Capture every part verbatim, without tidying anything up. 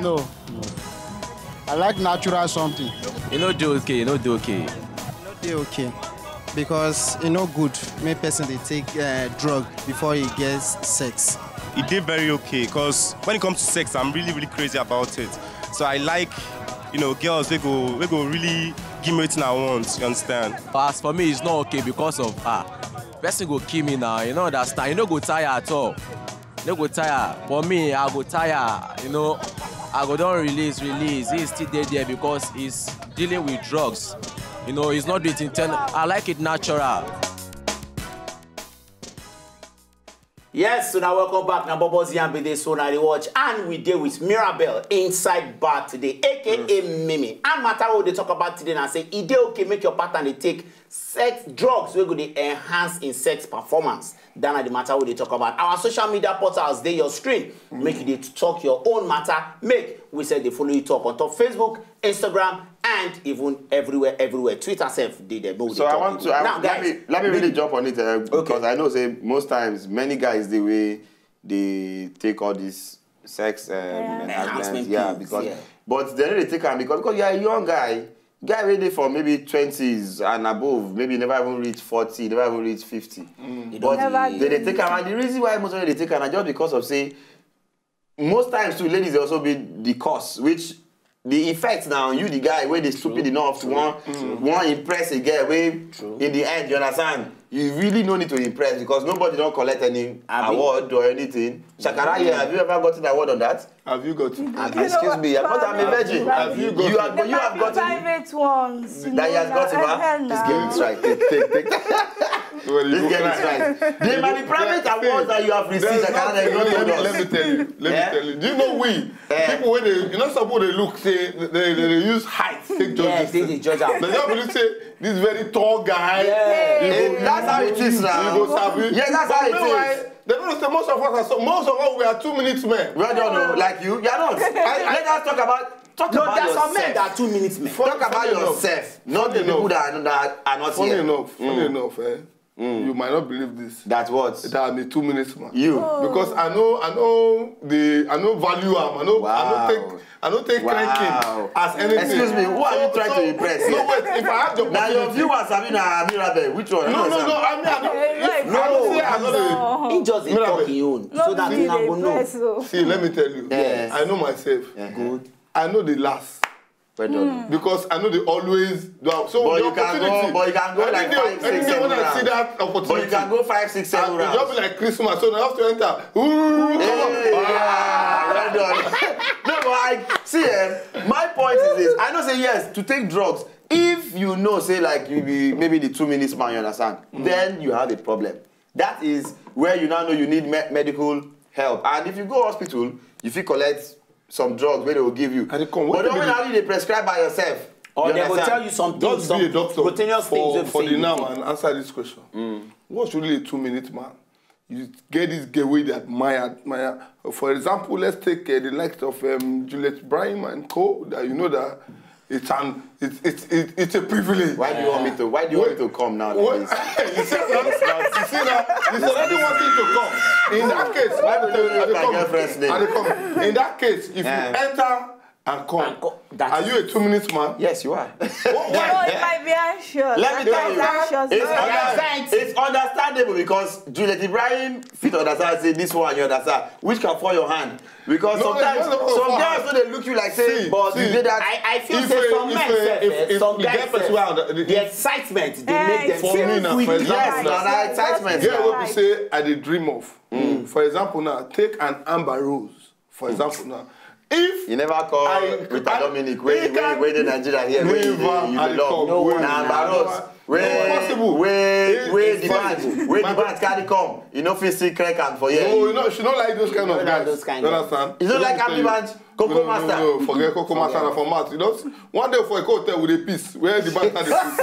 No. I like natural something. You know, do okay, you know, do okay. No dey okay because e no good make person dey take uh, drug before he gets sex. E dey very okay because when it comes to sex, I'm really, really crazy about it. So I like, you know, girls wey go wey go really give me wetin I want. You understand? As for me, it's not okay because of her. Person go kill me now. You know, understand? You no go tire at all. You no go tire. For me, I go tire. You know, I go don release, release. He still dey there because he's dealing with drugs. You know, he's not doing it inten. I like it natural. Yes, so now welcome back. Now Bobo's Yam be this one I dey watch, and we dey with Mirabel inside bar today, aka Mimi. And matter what they talk about today, and I say e dey okay make your partner dey take sex drugs wey go dey enhance in sex performance. That na the matter we dey talk about. Our social media portals dey your screen. Make you dey talk your own matter. Make we say dey follow you talk on top Facebook, Instagram, and even everywhere, everywhere. Twitter sef dey there. Make we So dey I talk want to. people. I, Now, let guys, me let me really jump on it uh, because Okay. I know say most times many guys the way they take all this sex um, enhancement, Enhancement yeah, pills, because yeah. But they no dey take am because because you are a young guy, guy wey dey for maybe twenties and above, maybe never even reach forty, never even reach fifty. But Never they dey take am, and the reason why most of them dey take am na just because of say most times too, ladies dey also be the cause, which the effect na on you, the guy wey dey stupid enough to wan wan impress a girl wey in the end, you understand, you really no need to impress because nobody don collect any Abi. Award or anything. Shakara here, have you ever gotten award on that? Have you got it? Ah, excuse me, but I'm a virgin. Have you got You it? have, you have got it. Private ones. You That he know, has got it, na ma? hell This na. girl is right. Take, take, take. Well, you This go girl is cry. right. The many private awards that you have received, There's I cannot nothing- even let, tell me, us. let me tell you. Let Eh? me tell you. Do you know we Eh? people when they you know some people they look say they they, they use height take judge Yeah, this they thing. dey judge am. They just believe say this very tall guy. Yeah. He Eh, go, that's how it is now. he go sabi. Yeah, that's But how it meanwhile, is. They don't say most of us are so, most of us we are two minutes men. Well done, oh, like you. You're not. Let us talk about talk No, about there are some yourself. men that are two minutes men. Talk about Funny enough. Yourself, not the Funny people enough. that are, that are not Funny here. enough, funny enough, eh? You might not believe this. That's what That I'm a two minutes man. You. Because I know, I know the, I know value am. I know, I know Wow. take, I know take Wow. cranking as anything. Excuse me, who are you trying to impress No, here? wait. If I have the Now your opportunity, viewers, Sabina, Mirabel, which one? no, no, Understand? No. I mean, I don't. If I don't say I don't. He just dey Mirabel. Talk him own, so No that be una the go know. Press o. See, let me tell you. Yes. I know myself. Yeah. Good. I know the last. Well done. Because I know they always do. So But the you can opportunity. go, but you can go Every like day, five, every six, day seven when I see rounds. That opportunity, But you can go five, six, seven it rounds. Just be like Christmas. So now I have to enter. Ooh, come on. Hey, ah, well done. No, but I see. Um, my point is this. I know say yes to take drugs. If you know, say like you be maybe the two minutes man, you understand? Then you have a problem. That is where you now know you need me- medical help. And if you go hospital, you fit collect some drugs where they will give you. And they come. But Wetin don't be when the- How you dey prescribe by yourself. Or You they go understand? Tell you something. Just be a doctor Spontaneous for, things. for the now and answer this question. What's really a two minute man? You get this girl wey dey admire, admire. For example, let's take uh, the likes of um, Juliet Brahim and co. That you know that it's an it's it's it's, it's a privilege. Why do you want me to? Why do you want me to come now? Like What? This? You see that? You see that? You see that? Nobody wants you to come. In that case, Why would you I dey use my come. girlfriend's name? I dey come. In that case, if Eh. You enter and come, And co- that are you a two minutes man? Yes, you are. No, it might be anxious. Let me tell you, Anxious. it's, No. under, it's understandable because Juliet Ibrahim fit understand say this one you understand, which can fall your hand. Because No, sometimes no, no, no, some no. Girls wey dey look you like say See, but you see. dey that. I, I feel If say a- some if men a- sef, if- eh, if some the guys girl person sef, wey under- the- the excitement dey Eh, make them For me feel now, weak. for example, Yes, na that excitement. Girl wey Right. be say I dey dream of. For example now, take an Amber Rose. For example now, if You never call I- Rita I- Dominic wey he wey can- wey dey Nigeria here wey you Never dey you I dey dey love. come. No one Na now. Amber Rose No wey possible. wey It- wey it's the possible. band wey the My- band carry come. You no fit see crack am for here. No, you know, she don't like those kind of Don't like guys. Those kind You of understand? You don't like Let me Happy tell Band? Coco No, no, Master. No, no, forget Coco Master na for mouth. You know, one day for a hotel with a piece where the band had a piece.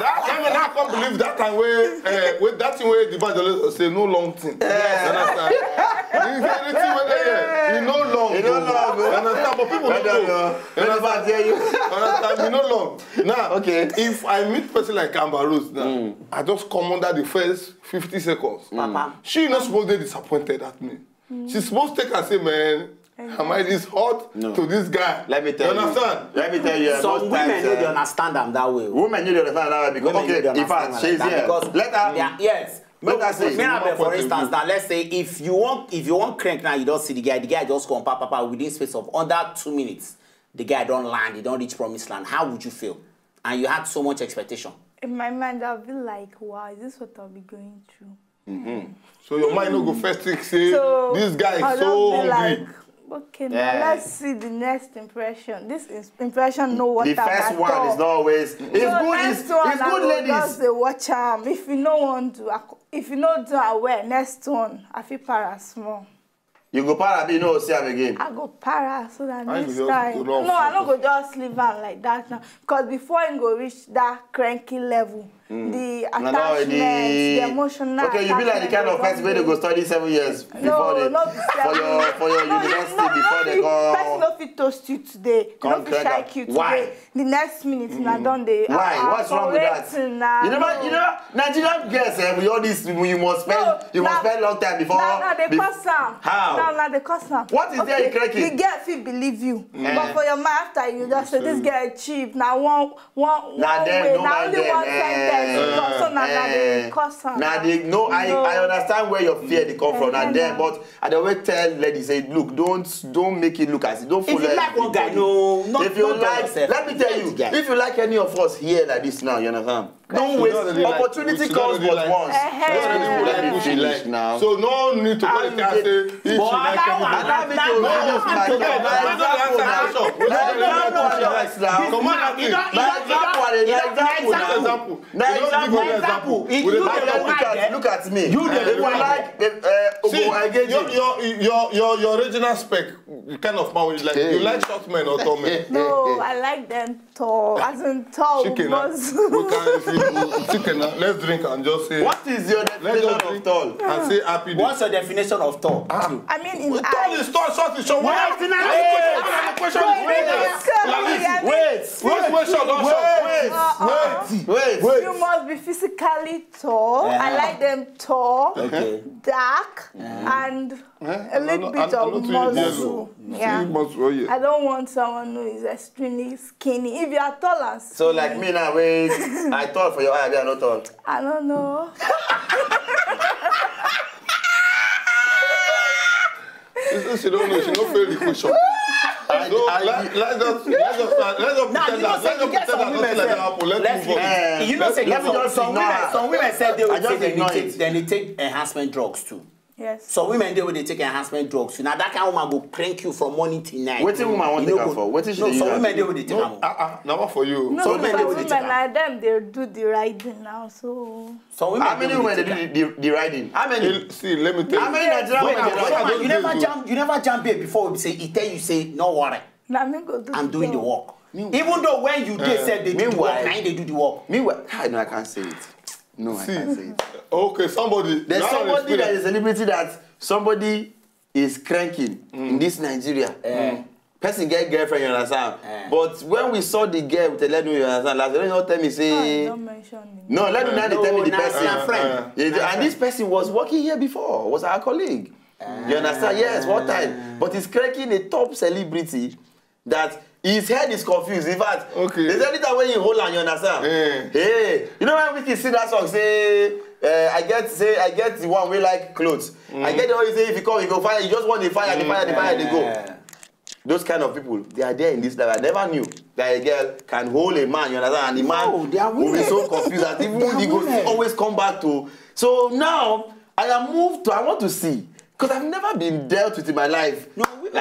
That time when I can't believe that time where uh, with that thing where the band always say no long thing. You understand? If anything with there, you no long. You no long, You understand? But people Well don't done, know. uh, let me tell you. Understand? You no long. Now, Okay. If I meet person like Amber Rose now, I just come under the first fifty seconds. Papa. She not supposed to be disappointed at me. She's supposed to take and say, man, Am I this hot to this guy? Let me tell you. You understand? Let me tell you. Some women no dey understand am that way. Women no dey understand that way because, okay, in fact, she's here. Let her. Yes. Let her say. Me, for instance, now let's say if you want, if you want crank now, you don't see the guy. The guy just come, pa pa pa, within space of under two minutes, the guy don't land. He don't reach promised land. How would you feel? And you had so much expectation. In my mind, I'll be like, wow, is this what I'll be going through? Mm-hmm. So your mind no go first think say so, this guy is so hungry. Like, okay, now let's see the next impression. This is impression no water. The first one is not always. It's so good. It's, it's good, ladies. Just dey watch am. If you no want to, if you no do aware, next one, I feel para small. You go para, be no see am again. I go para so that next time. No, I no go just leave am like that now. Because before him go reach that cranky level, the attachment, the emotional. Okay, you be like the kind of person wey dey go study seven years before the for your for your university before they come. Person no fit toast you today. They no fit shake you today. The next minute na don dey. Why? What's wrong with that? You never, you never. Nigerian girls, eh, with all this, you must spend, no, you must spend long time before. No, no, they cost am. How? No, no, they cost am. What is there in cranking? The girl fit believe you, but for your mind after you just say this girl cheap. Now one, one, one way. Now only one sentence. So now, now they cost am. Now they no. I, I understand where your fear dey come from. And then, but I dey always tell ladies say, look, don't don't make it look as don't follow. If you like one guy, no, if you like, let me tell you, if you like any of us here like this now, you understand? Don't waste. Opportunity comes but once. Let me finish now. So no need to go and say if you like anybody. Allow me to finish my thought. Come on, example. Now, example. Look at, look at me. You dey like, uh, see, your, your, your, your original spec, the kind of man you like. You like short men or tall men? No, I like them tall. As in tall. Chicken, we can, chicken. Let's drink and just say. What is your definition of tall? And say happy day. What's your definition of tall? I mean, in tall is tall, short is short. Wait, wait, wait, wait, wait, short, wait, wait, wait. You must be physically tall. I like them tall, dark, and a little bit of muscle. Yeah. I don't want someone who is extremely skinny. If you are tall and skinny. So like me now, wait, I tall for your eye, I not tall. I don't know. She don't know. She don't fail the question. So, let's just, let's just, let's just pretend that, let's just pretend that nothing like that happen. Let's move on. You know, say some women, some women say they will take, then they take enhancement drugs too. Yes. Some women dey wey dey take enhancement drugs. Now that kind of woman go crank you from morning till night. Wetin woman wan take am for? Wetin she dey use am? No, some women dey wey dey take am. Ah ah, na what for you? No, some women dey wey dey take am. Some women like them, they do the riding now, so. Some women. How many women dey do the, the, the riding? How many? See, let me tell you. How many Nigerian women dey ride? You never jam, you never jam babe before. We say he tell you say no worry. Na me go do. I'm doing the work. Even though when you dey sef dey do the work, na him dey do the work. Meanwhile, I know I can't say it. No, I can't say it. Okay, somebody. There's somebody that is a celebrity that somebody is cranking in this Nigeria. Person get girlfriend, you understand? But when we saw the girl with a let me, you understand? Last, let me not tell me say. No, let me not tell me the person. And this person was working here before, was our colleague. You understand? Yes, one time. But he's cranking a top celebrity that his head is confused. In fact, okay, there's anytime when you hold and you understand. Hey, you know when we can see that song say, uh, I get say I get the one we like clothes. I get the one you say if you come, you go fire. You just want the fire, the fire, the fire, they go. Those kind of people, they are there in this life. I never knew that a girl can hold a man, you understand? And the man will be so confused that even he go always come back to. So now, I am moved to, I want to see. Because I've never been dealt with in my life. No, women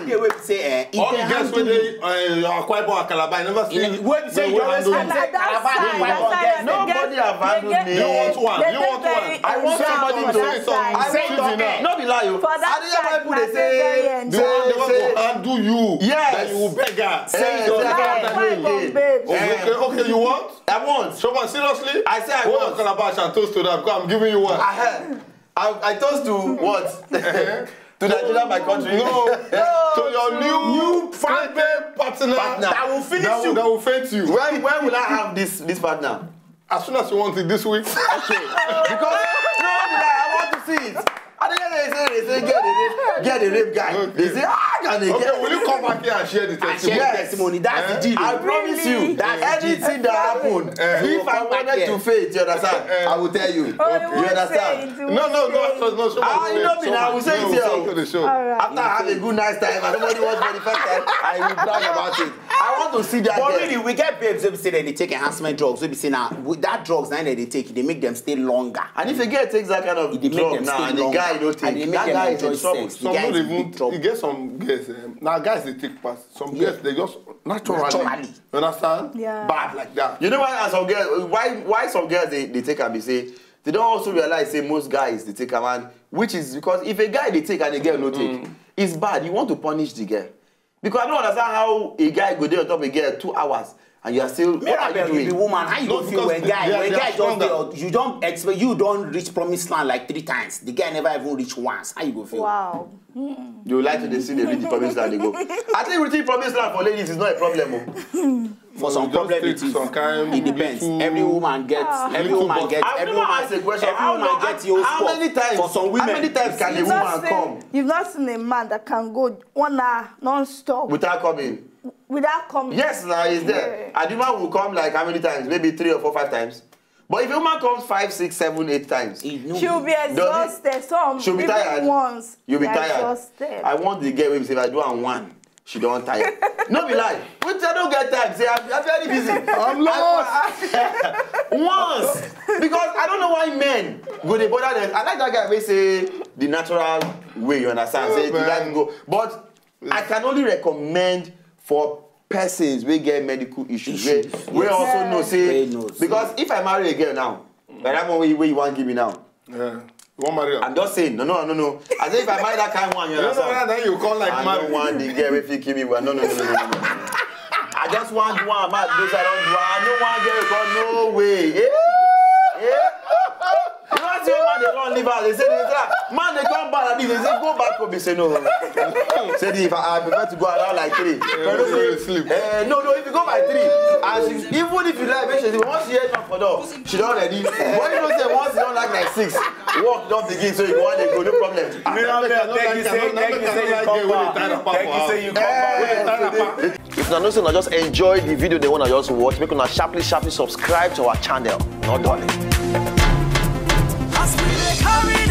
dey wey be say, eh, all the girls wey dey, uh, Akwa Ibom, Calabar, I never see. Wey be say you always come say Calabar, Akwa Ibom girls. Nobody have handled me. You want one? You want one? I want somebody to say something. No be lie o. I dey hear people dey say, say they want to handle you. Yes. That you will beg her. Say you don't have that name. Okay, okay, you want? I want. Shoma, seriously? I say I want. Hold your calabash and toast to them. Come, I'm giving you one. I, I toast to what? To Nigeria, my country. No. To your new, new partner. That will finish you. That will faint you. When, when will I have this, this partner? As soon as you want it this week. Okay. Because no, I want to see it. I don't know, they say, they say, get the rape, get the rape guy. Okay. They say, ah! Can they Okay, get will you come back here and share the And share testimony? the testimony. That's the deal. I promise you, That's the anything that happen, Eh. if I wanted to faith, you understand? I will tell you. Oh, you You won't understand? Say it, you No, no, won't say no, it. no, no. Ah, you know me now, we say it here. Go to the show. All right. After I have a good night's time and nobody wants for the first time, I will brag about it. I want to see that But girl. Really, we get babes wey be say dem dey take enhancement drugs. Wey be say na with that drugs na dem dey take, e dey make dem stay longer. And if a girl takes that kind of E dey make drug dem now stay and the longer. guy no take, And e dey make that dem guy is enjoy in trouble. Sex. The Some guy not is in even. big trouble. You get some girls. Um, now guys they take pass. Some Yeah. girls they just naturally. Naturally. You understand? Yeah. Bad like that. You know why? And some girls, why why some girls they, they take and be say they don't also realize say most guys they take a man, which is because if a guy they take and a girl no take, it's bad. You want to punish the girl because I don't understand how a guy go there on top of a girl two hours and you are still. What are you Mirabel, you doing? be woman. How you No, go feel because when they- guy they are- when they are guy just stronger. dey out? You don expect you don reach promised land like three times. The guy never even reach once. How you go feel? Wow. You like to dey see the reach the promised land they go. I think reaching promised land for ladies is not a problem. Oh. For some Just problem take it is. Some kind It depends. little- Every woman gets. Every little woman box. gets. I Every will woman ask a question. Every How woman long- gets your how spot. many times? For some women, How many times can a You've woman not, seen, come you've not seen a man that can go one hour non-stop without coming? Without coming. Yes, now is there. And the man will come like how many times? Maybe three or four, five times. But if a woman comes five, six, seven, eight times, It no She'll be Does it- exhausted. Some she'll be even tired. once. You'll be They're tired. Exhausted. I want the girl wey be say if I do am one, she don tire. No be lie. Wetin I don't get time. Say I'm, I'm very busy. I'm lost. Once because I don't know why men go dey bother them. I like that guy wey say the natural way you understand. Say the man. life go, but I can only recommend for persons wey get medical issues. Wey Issues, wey yes. also know say Wey knows. Because if I marry a girl now, like that one wey wey you wan give me now, Yeah. You want marry? I'm just saying. No, no, no, no. I say if I marry that kind one, you You know understand? that then you call like I marry. Don't want the girl if you give me one. No, no, no, no, no, no. I just want the one man do say I don't do. I don't want girl come no way. Yeah. Yeah. You know say man they don't leave out. They say they say man they come back like this. They say go back home. They say no. Say the, if I, I prefer to go around like three. But they say, Sleep. Eh, no, no, if you go by three, and she, even if you like, make sure once she hear knock for door, she don ready. But you know say once you don like like six, work don begin, so you want to go, no problem. Mirabel, thank you say thank you say you come back. Thank you say you come back. If una know say una just enjoy the video, they wanna just watch, make una sharply sharply subscribe to our channel. No darling. As we dey carry